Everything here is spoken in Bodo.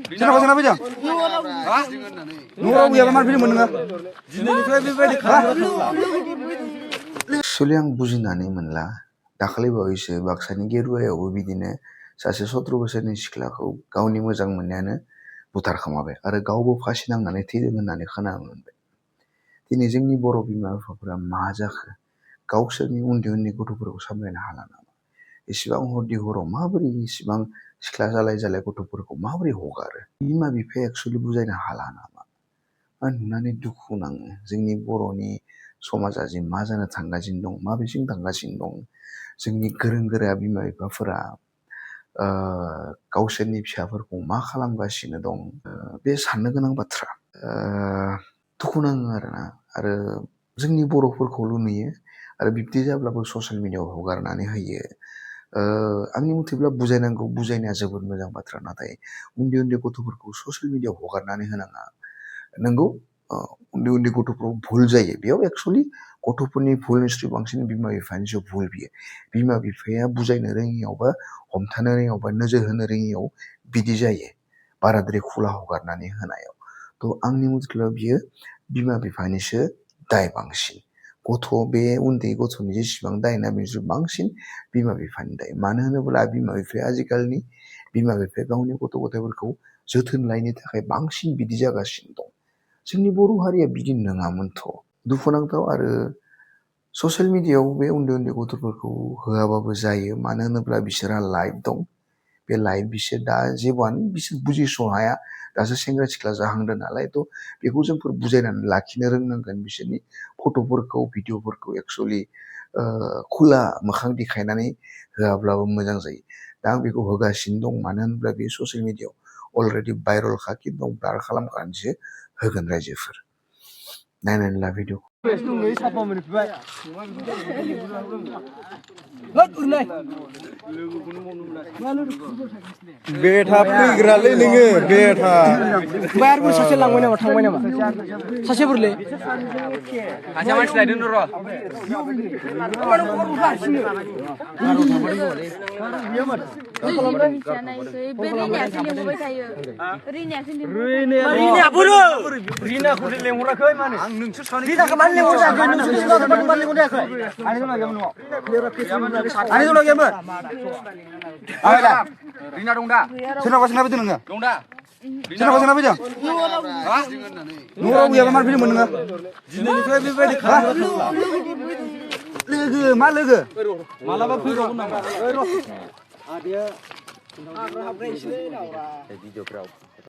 Siapa kenapa aja? Nurau ya mana film menengah? Actually आं बुजिनानै मोनला दाखालि बावैसो बाक्सानि गेरुवायावबो बिदिनो सासे 17 बोसोरनि सिख्लाखौ गावनि मोजां मोननायानो बुथारखोमाबाय आरो गावबो फासि नांनानै थैदों होननानै खोनानो मोनबाय। दिनै जोंनि बर' बिमा बिफाफोरा मा जाखो गावसोरनि उन्दै उन्दै गथ'फोरखौ सामलायनो हाला नामा? इसिबां हरदि हराव माबोरै इसिबां सिख्ला जालाय जालाय गथ'फोरखौ माबोरै हगारो? बिमा बिफाया एक्सुअलि बुजायनो हाला नामा? आं नुनानै दुखु नाङो जोंनि बर'नि समाजा जे मा जानो थांगासिनो दं माबेसिम थांगासिनो दं जोंनि गोरों गोरा बिमा बिफाफोरा गावसोरनि फिसाफोरखौ मा खालामगासिनो दं बे साननो गोनां बाथ्रा दुखु नाङो आरोना आरो जोंनि बर'फोरखौल' नुयो आरो बिब्दि जाब्लाबो ससियेल मिडियाआव हगारनानै होयो आंनि मथेब्ला बुजायनांगौ बुजायनाया जोबोद मोजां बाथ्रा नाथाय उन्दै उन्दै गथ'फोरखौ ससियेल मिडियाआव हगारनानै होनाङा नंगौ उन्दै उन्दै गथ'फोराव भुल जायो बेयाव एक्सुअलि गथ'फोरनि भुलनिख्रुइ बांसिन बिमा बिफानिसो भुल बियो बिमा बिफाया बुजायनो रोङियाव बा हमथानो रोङियाव बा नोजोर होनो रोङियाव बिदि जायो बाराद्राय खुला हगारनानै होनायाव थ' आंनि मथेब्ला बियो बिमा बिफानिसो दाय बांसिन गथ' बे उन्दै गथ'नि जेसेबां दाय ना बेनिख्रुइ बांसिन बिमा बिफानि दाय मानो होनोब्ला बिमा बिफाया आजिखालिनि बिमा बिफाया गावनि गथ' गथायफोरखौ जोथोन लायनो थाखाय बांसिन बिदि जागासिनो दं जोंनि बर' हारिया बिदि नङामोनथ' दुखुनांथाव आरो ससियेल मिडियाआव बे उन्दै उन्दै गथ'फोरखौ होआबाबो जायो मानो होनोब्ला बिसोरहा लाइफ दं बे लाइफ बिसोर दा जेबोआनो बिसोर बुजिस' हाया दासो सेंग्रा सिख्ला जाहांदों नालाय थ' बेखौ जोंफोर बुजायनानै लाखिनो रोंनांगोन बिसोरनि फट'फोरखौ भिडिअ'फोरखौ एक्सुअलि खुला मोखां देखायनानै होआब्लाबो मोजां जायो दा आं बेखौ होगासिनो दं मानो होनोब्ला बे ससियेल मिडियाआव अलरेडि भाइरेल खाखि दं ब्लार खालामखानोसो होगोन रायजोफोर नायनानै ला भिडिअखौ बेथा फैग्रालै नोङो बेथा बायारबो सासे लांबाय नामा थांबाय नामा सासे बुरले सासे मानसि लायदों र' रिनाखौ लेंहराखै माने आं नोंसोर सानै रिनाखौ मानो लेंहराखै नोंसोर सिगाङाव मानो लेंहराखै आनि जोंना गैयामोन न'आव आनि जोंना गैयामोन रिना दं दा सोरनावबा सोरनाबा फैदों नोङो दं दा सोरनावबा सोरनाबा फैदों न'आव गैयाबा मानो फैदों नोङो दिनैनिफ्राय बेबायदि लोगो मा लोगो मालाबा फैबावगोन नामा आदैया